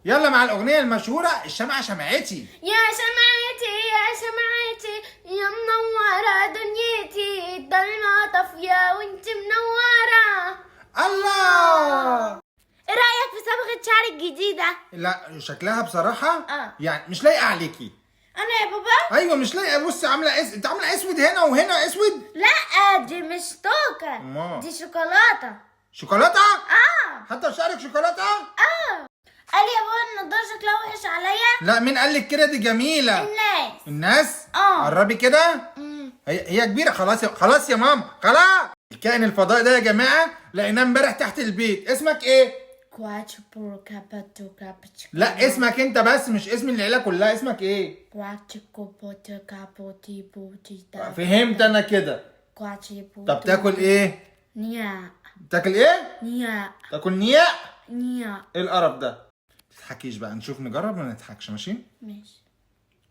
يلا مع الاغنية المشهورة الشمعة شمعتي. يا شمعتي يا شمعتي يا منورة دنيتي، الضلمة طافية وانت منورة. الله. ايه رأيك في صبغة شعري الجديدة؟ لا شكلها بصراحة يعني مش لايقة عليكي. انا يا بابا؟ ايوه مش لايقة. بصي عاملة انت عاملة اسود هنا وهنا اسود. لا دي مش توكة، دي شوكولاتة. شوكولاتة؟ حتى في شعرك شوكولاتة؟ قال يا بابا النضارة شكلها وحش عليا. لا مين قال لك كده؟ دي جميلة. الناس. الناس؟ قربي كده. هي كبيرة. خلاص خلاص يا ماما خلاص. الكائن الفضائي ده يا جماعة لقيناه امبارح تحت البيت. اسمك ايه؟ لا اسمك انت بس مش اسم العيلة كلها. اسمك ايه؟ فهمت انا كده. طب تاكل ايه؟ نياء. تاكل ايه؟ نياء. تاكل نياء؟ نياء. ايه القرف ده؟ تضحكيش بقى، نشوف نجرب ما نضحكش. ماشي؟ ماشي.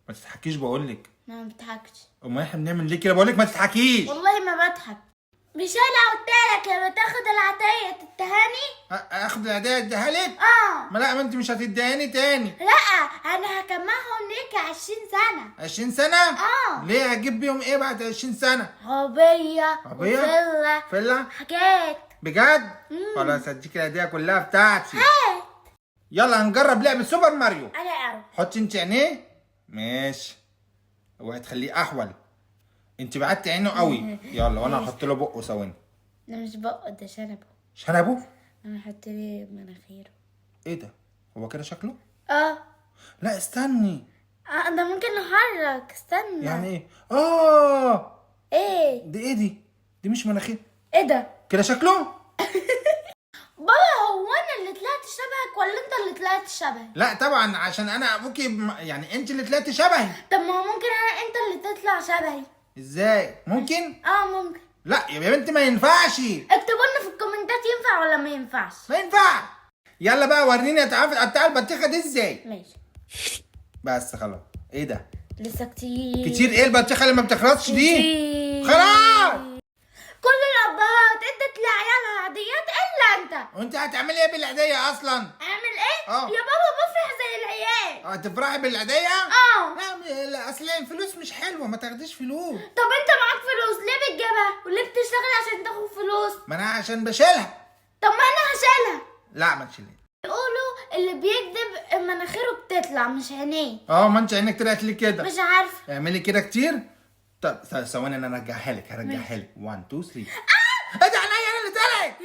ما تضحكيش بقول لك. ما بضحكش. امال احنا بنعمل ليه كده؟ بقول لك ما تضحكيش. والله ما بضحك. مش انا قلت لك لما تاخد العطية تديهاني؟ اخد العطية اديها لك؟ ما لا ما انت مش هتديهاني تاني. لا انا هجمعهم ليك 20 سنة. 20 سنة؟ ليه هتجيب بيهم ايه بعد 20 سنة؟ عربية. عربية؟ فيلا. فيلا؟ حاجات. بجد؟ خلاص هديك الهدية كلها بتاعتي. هات. يلا هنجرب لعبة سوبر ماريو. انا اعرف. حطي انت عينيه. ماشي. اوعي تخليه احول. انت بعدت عينه قوي. يلا وانا هحط له بقه ثواني. ده مش بقه ده شنبه. شنبه؟ انا هحط له مناخيره. ايه ده؟ هو كده شكله؟ لا استني. ده ممكن نحرك. استنى. يعني ايه؟ ايه؟ دي ايه دي؟ دي مش مناخير. ايه ده؟ كده شكله؟ بابا هو انا اللي طلعت شبهك ولا انت اللي طلعت شبهي؟ لا طبعا عشان انا ابوكي يعني انت اللي طلعتي شبهي. طب ما هو ممكن انا انت اللي تطلع شبهي. ازاي؟ ممكن؟ ممكن. لا يا بنتي ما ينفعش. اكتبوا لنا في الكومنتات ينفع ولا ما ينفعش. ما ينفع. يلا بقى وريني اتعرف تقطعي البطيخه دي ازاي. ماشي. بس خلاص. ايه ده؟ لسه كتير. كتير ايه البطيخه اللي ما بتخلصش دي؟ كتير. خلاص. كل الابهات ادت لعيالها هديات الا انت. وانت هتعملي ايه بالعيديه اصلا؟ اعمل ايه؟ يا بابا بفرح زي العيال. تفرحي بالعيديه؟ لا اصل الفلوس مش حلوة، ما تاخديش فلوس. طب انت معاك فلوس ليه بتجيبها؟ وليه بتشتغل عشان تاخد فلوس؟ ما انا عشان بشيلها. طب ما انا هشيلها. لا ما تشيلهاش. بيقولوا اللي بيكذب مناخيره بتطلع مش عينيه. ما انت عينك طلعت ليه كده؟ مش عارفه. اعملي كده كتير. طب ثواني انا ارجعها لك، هرجعها لك. 1 2 3. ايه ده؟ عينيا انا اللي طلعت.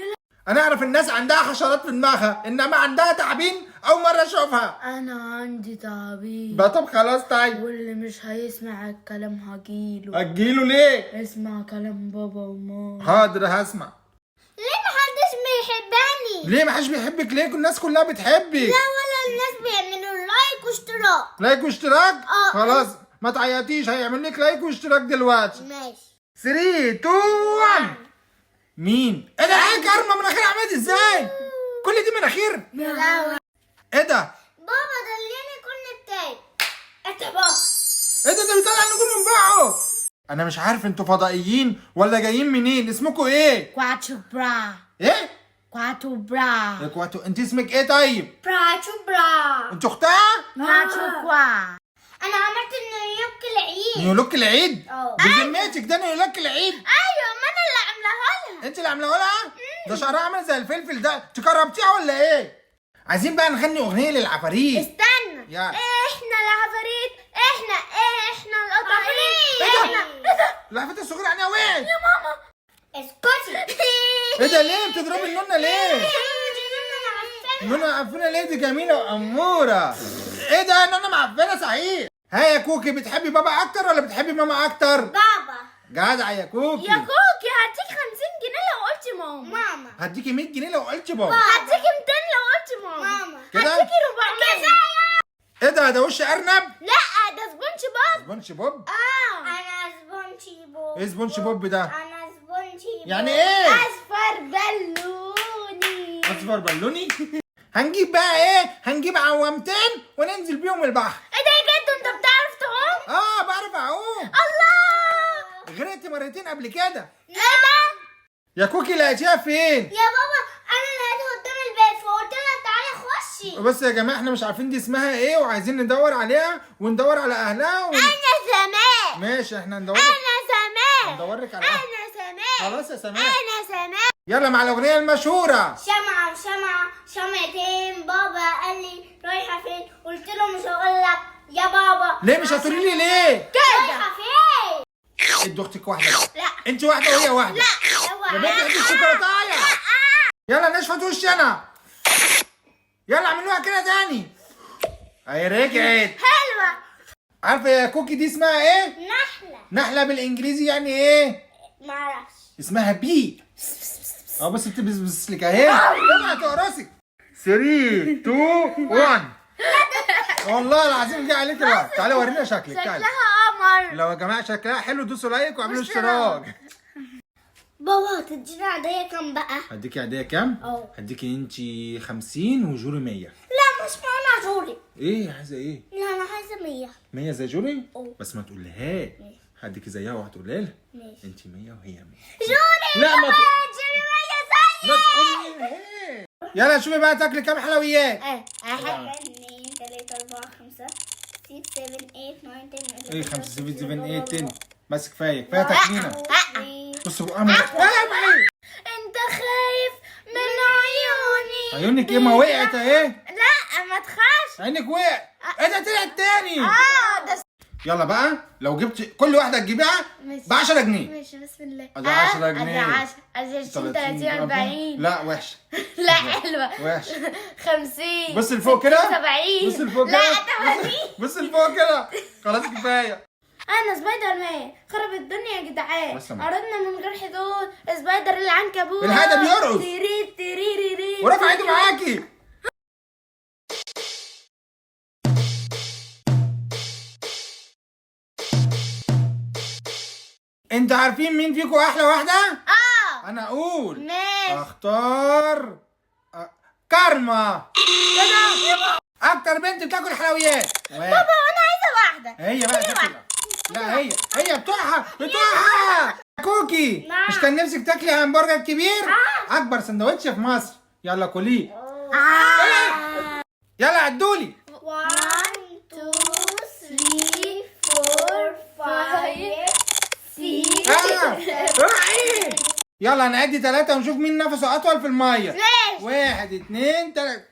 انا اعرف الناس عندها حشرات في دماغها، انما عندها تعابين اول مرة اشوفها. انا عندي تعابين. بقى طب خلاص. طيب واللي مش هيسمع الكلام هجيله. هتجيله ليه؟ اسمع كلام بابا وماما. حاضر هسمع. ليه محدش بيحبني؟ ليه محدش بيحبك؟ ليه الناس كلها بتحبك؟ لا ولا الناس بيعملوا like واشتراك. like واشتراك؟ خلاص ما تعيطيش، هيعمل لك like واشتراك دلوقتي. ماشي. 3 2 1. مين؟ ايه ده؟ ايه كارما مناخير عملت ازاي؟ كل دي مناخير؟ لا ايه ده؟ بابا دليني كل بتاعي. انت بقى ايه ده؟ ده بيطلع النجوم من بقه. انا مش عارف انتوا فضائيين ولا جايين منين؟ اسمكوا ايه؟ كواتشو برا. ايه؟ كواتو برا. كواتو. انت اسمك ايه طيب؟ براتشو برا. انت اختها؟ كواتشو كوا. انا عملت new look العيد. new look العيد؟ بذمتك ده new look العيد؟ ايوه ما انا اللي عاملاها لها. انت اللي عاملاها لها؟ ده شعرها عامل زي الفلفل ده، تكربتيها ولا ايه؟ عايزين بقى نغني اغنية للعفاريت. استنى. يلا. احنا العفاريت، احنا القطاعين. ايه ده؟ احنا ايه ده؟ العفاريت الصغيرة عينيها وين؟ يا ماما اسكتي. ايه ده؟ ليه بتضربي النونه ليه؟ النونه معفنه ليه؟ دي جميلة واموره. ايه ده؟ النونه معفنه صحيح. ها يا كوكي، بتحبي بابا اكتر ولا بتحبي ماما اكتر؟ بابا. جدع يا كوكي. يا كوكي هديك 50 جنيه لو قلتي ماما. ماما. هديكي 100 جنيه لو قلتي بابا. هديكي 200 لو قلتي ماما. ماما. كده؟ هديكي 400. ايه ده؟ ده وش ارنب؟ لا ده سبونج بوب. سبونج بوب؟ انا سبونج بوب. ايه سبونج بوب ده؟ انا سبونج بوب. يعني ايه؟ اصفر بالوني. اصفر بالوني؟ هنجيب بقى ايه؟ هنجيب عوامتين وننزل بيهم البحر. ايه ده يا جدو؟ انت بتعرف تعوم؟ بعرف اعوم. الله. غرقت مرتين قبل كده. ايه ده؟ يا كوكي لقيتيها فين؟ يا بابا انا لقيتها قدام الباب فقلت لها تعالي خشي. معرفش. بس يا جماعة احنا مش عارفين دي اسمها ايه، وعايزين ندور عليها وندور على اهلها انا سماء. ماشي احنا ندور لك. انا سماء. ندور لك على اهلها. انا سماء. خلاص يا سماء. انا سماء. يلا مع الاغنية المشهورة. شمعة شمعة شمعتين، بابا قال لي رايحة فين؟ قلت له مش هقول لك يا بابا. ليه مش هتقولي لي ليه؟ رايحة فين؟ ادي اختك واحدة. لا. انت واحدة وهي واحدة. لا. يا بنت ادي الشوكولاتايه. يلا نشفط وشنا. يلا اعملوها كده تاني. اهي رجعت. حلوة. عارفه يا كوكي دي اسمها ايه؟ نحلة. نحله بالانجليزي يعني ايه؟ معرفش. اسمها bee. بس بتبس لك اهي. اوعي تقرصي. 3 2 1. والله العظيم جه عليك الوقت. تعالي ورينا شكلك. تعالي. شكلها قمر. لو يا جماعة شكلها حلو دوسوا like واعملوا اشتراك. بابا هتدينا عيدية كام بقى؟ هديكي عيدية كام؟ اه. هديكي انت 50 وجوري 100. لا مش معانا جوري. ايه عايزه ايه؟ لا انا عايزه 100. 100 زي جوري؟ اه. بس ما تقولهاش. هديكي زيها وهتقولها لها. ماشي. انت 100 وهي 100. جوري. لا ما جوري 100 زي. ما تقوليهاش. يلا شوفي بقى تاكلي كام حلويات. ايه 1 2 3 4 5 6 7 8 9 10. ايه 5 6 7 8 10. بس كفاية كفاية تاكلينا. بص بقى اعمل. انت خايف من عيوني. عيونك ايه؟ ما وقعت اهي. لا ما تخافش. عينك وقعت. ايه ده طلعت تاني. ده يلا بقى لو جبت كل واحدة تجيبها ب 10 جنيه. ماشي بسم الله. ادي 10 جنيه. ادي 10 ادي 20 30 40. لا وحش. لا حلوة. وحش. 50. بص لفوق كده. 70. بص لفوق كده. لا 80. بص لفوق كده. خلاص كفاية. انا سبايدر مان خرب الدنيا يا جدعان. عرضنا من غير حدود. سبايدر العنكبوت. الهدى بيرقص. تيري تيري ري. ورفع ايده معاكي. انتوا عارفين مين فيكم احلى واحدة؟ انا اقول. ماشي. اختار كارما. كده اكتر بنت بتاكل حلويات. بابا انا عايزه واحدة. هي بقى تاكل. لا هي بتوعها بتوعها. كوكي مش كان نفسك تاكلي همبرجر كبير؟ اكبر سندوتش في مصر. يلا كليه. يلا عدولي. 1 2 3 4 5 6. روحي. يلا هنعد 3 ونشوف مين نفسه اطول في المية. ماشي. 1 2 3.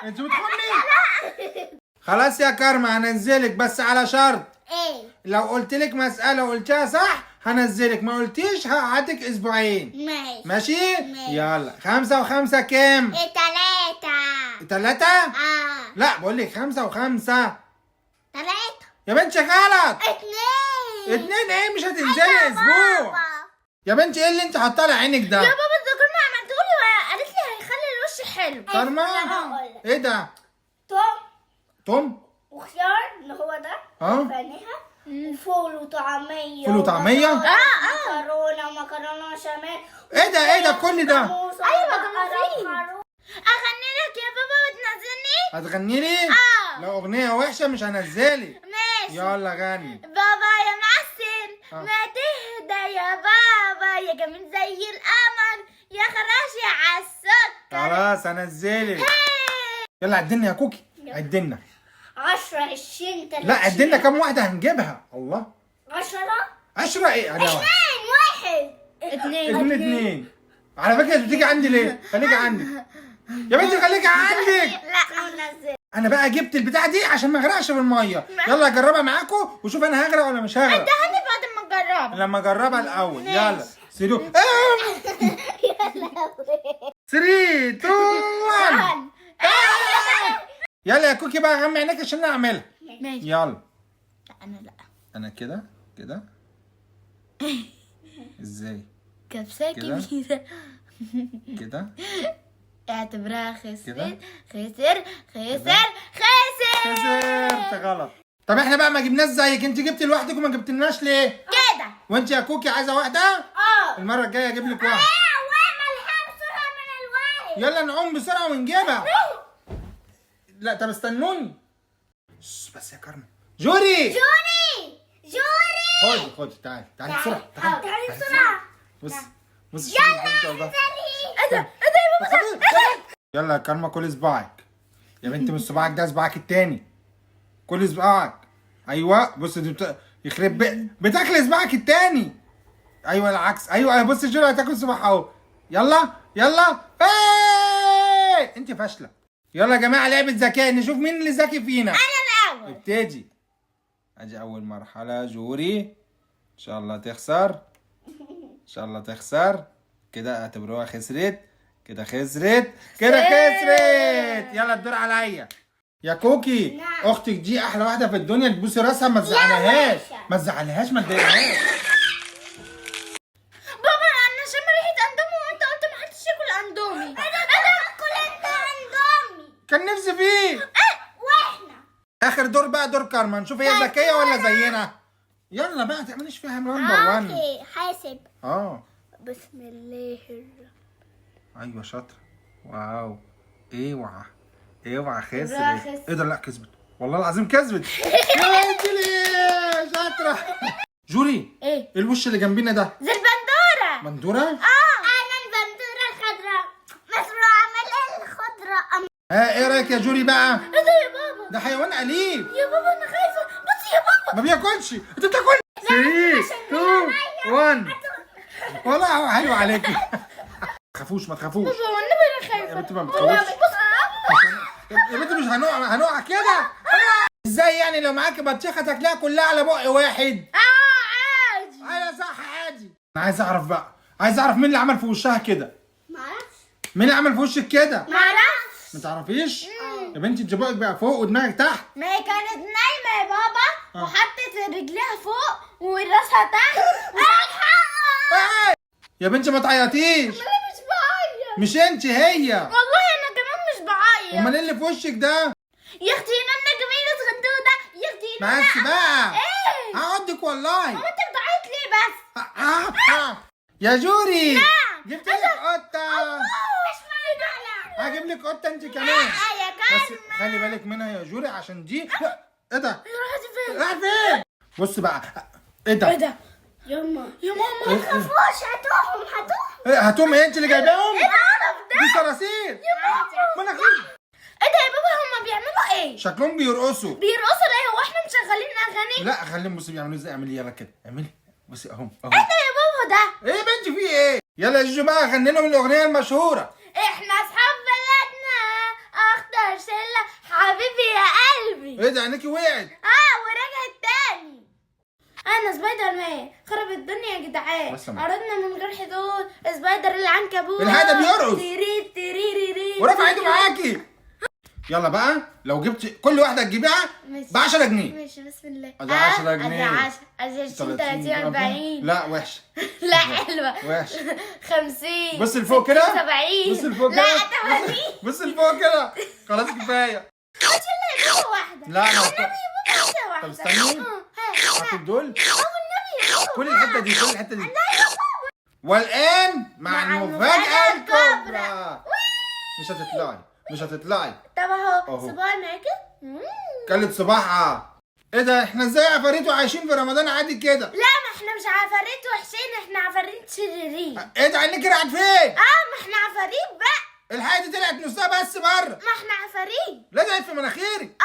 انت بتخمي؟ خلاص يا كارما هنزلك بس على شرط. ايه؟ لو قلت لك مسألة وقلتها صح هنزلك، ما قلتيش هقعدك اسبوعين. ماشي. ماشي؟ يلا 5 و5 كام؟ 3. 3؟ لا بقول لك 5 و5. 3. يا بنتي غلط. 2. 2 ايه؟ مش هتنزلي اسبوع. يا بنتي ايه اللي انت حاطاه على عينك ده؟ يا بابا الدكتور ما عملتهولي وقالت لي هيخلي الوش حلو. كارما؟ ايه ده؟ توم توم وخيار اللي هو ده. فانيها وفول وطعمية. فول وطعمية؟ مكرونة ومكرونة بشاميل. ايه ده؟ ايه ده كل ده؟ ايوه ده مفيد. اغني لك يا بابا وتنزلني؟ هتغني لي؟ لو اغنية وحشة مش هنزلك. ماشي. يلا غني. بابا يا معسل ما تهدى يا بابا، يا جميل زي القمر، يا خراشي على السكر. خلاص هنزلك. يلا عدلنا يا كوكي. عدلنا 10 20 30. لا عدلنا كام واحدة هنجيبها. الله. 10. 10 ايه؟ انا 2 1 2 2 2. على فكرة انت بتيجي عندي ليه؟ خليكي عندك يا بنتي، خليكي عندك. لا انا بقى جبت البتاعه دي عشان ما اغرقش في المية. يلا اجربها معاكم وشوف انا هغرق ولا مش هغرق. ده هني بعد ما نجربها. لما اجربها الاول. يلا سيدو. 3 2 1. يلا يا كوكي بقى غمي عينيك عشان اعملها. ماشي. يلا. لا انا لا. انا كده كده. ازاي؟ كبسة كبيرة كده اعتبرها خسر خسر خسر خسر. خسرت غلط. طب احنا بقى ما جبناش زيك، انت جبتي لوحدك وما جبتلناش ليه؟ كده. وانت يا كوكي عايزه واحدة؟ المرة الجاية اجيب لك واحدة. واعمل بسرعة من الورق. يلا نعوم بسرعة ونجيبها. لا طب استنوني. بس يا كارما. جوري جوري جوري خدي خدي، تعالي تعالي بسرعة، تعالي بسرعة. بص بص يلا. ايه ده ايه ده يا بابا ده؟ يلا يا كارما كل صباعك يا بنت، مش صباعك ده، صباعك التاني، كل صباعك. ايوه بص دي يخرب بتاكل صباعك التاني. ايوه العكس. ايوه بص جوري هتاكل صباعها اهو. يلا يلا. ايه انت فاشلة. يلا يا جماعة لعبه ذكاء، نشوف مين اللي ذكي فينا. انا الاول. ابتدي. ادي اول مرحلة جوري، ان شاء الله تخسر، ان شاء الله تخسر. كده اعتبروها خسرت، كده خسرت، كده خسرت. يلا الدور عليا يا كوكي. نعم. اختك دي احلى واحدة في الدنيا، تبوسي راسها، ما تزعلهاش، ما تزعلهاش، ما تضايقهاش. بابا انا شم ريحه اندومي وانت قلت ما حدش ياكل اندومي. انا باكل انت اندومي. كان نفسي فيه. واحنا اخر دور بقى دور كارما، نشوف هي ذكية ولا زينا. يلا بقى ما تعمليش فيها number 1. okay حاسب. بسم الله الرحمن. ايوه شاطرة. wow اوعى اوعى خسرت. ايه ده؟ لا كسبت والله العظيم كسبت. يا انت ليه شاطرة. جوري ايه الوش اللي جنبينا ده؟ زي البندوره. مندوره؟ انا البندوره الخضراء مزروعة ملء الخضرة. ها ايه رايك يا جوري بقى؟ ايه ده يا بابا؟ ده حيوان اليف يا بابا انا خايفة. بصي يا بابا ما بياكلش. انت بتاكل. 3 2 1. والله هو حلو عليكي. ما تخافوش ما تخافوش بابا والنبي انا خايفة. يا بنتي ما بتخوفش. بص يا بنتي مش هنقع، هنقع كده ازاي يعني؟ لو معاكي بطيخه تاكليها كلها على بق واحد. عادي. ايوه صح عادي. انا عايز اعرف بقى، عايز اعرف مين اللي عمل في وشها كده. معرفش. مين اللي عمل في وشك كده؟ معرفش. ما تعرفيش؟ يا بنتي انت بقك بقى فوق ودماغك تحت. ما هي كانت نايمة يا بابا وحطت رجليها فوق وراسها تحت. الحق يا بنتي ما تعيطيش. انا مش بعيط. مش انت هي. والله انا كمان مش بعيط. امال ايه اللي في وشك ده؟ يا اختي نونا جميلة صغنطوطه. يا اختي نونا. بس بقى. ايه هقعدك والله. هو انت بتعيط ليه بس؟ يا جوري. نعم. جبت لك قطة. مش معانا. هجيب لك قطة انت كمان. يا بس كلمة. خلي بالك منها يا جوري عشان دي. ايه ده؟ راحت فين؟ راح فين؟ بص بقى. ايه ده؟ ايه ده؟ يما يا ماما ما تخافوش، هاتوهم هاتوهم. إيه هاتوهم؟ ايه انت اللي جايباهم؟ ايه القرف ده؟ دي صراصير. يا ماما. مناخير. ايه ده يا بابا؟ هما بيعملوا ايه؟ شكلهم بيرقصوا. بيرقصوا ليه؟ هو احنا مشغلين اغاني؟ لا خليهم بصي بيعملوا ازاي. اعملي يلا كده، اعملي بصي اهم اهم. ايه ده يا بابا ده؟ ايه يا بنتي في ايه؟ يلا يا جوجو بقى غني لهم الاغنية المشهورة. احنا اصحاب بلدنا اخضر شله حبيبي يا قلبي. ايه ده عينيكي وقعت. ورجعت تاني. انا سبايدر مان خرب الدنيا يا جدعان. عرضنا من غير حدود سبايدر العنكبوت. الهادي بيرقص. تيري تيري ري. ورفع ايده معاكي. يلا بقى لو جبت كل واحدة تجيبيها ب 10 جنيه. ماشي بسم الله. ادي 10 جنيه. ادي 10 ادي 20 30 40. لا وحشة. لا حلوة. وحشة. 50. بص لفوق كده. 70. بص لفوق كده. لا 80. بص لفوق كده. خلاص كفاية. يلا يا بابا واحدة. لا انا والنبي يا بابا واحدة. طب استني. هاخد دول. والنبي يا بابا. كل الحتة دي، كل الحتة دي. والان مع المفاجاة الكبرى. مش هتطلعي، مش هتطلعي. طب اهو صباعي معاكي. كلت صباعها. ايه ده؟ احنا ازاي عفاريت وعايشين في رمضان عادي كده؟ لا ما احنا مش عفاريت وحشين، احنا عفاريت شريرين. ايه ده؟ عينيك راحت فين؟ ما احنا عفاريت بقى. الحاجة دي طلعت نصها بس بره. ما احنا عفاريت. لزقت في مناخيري.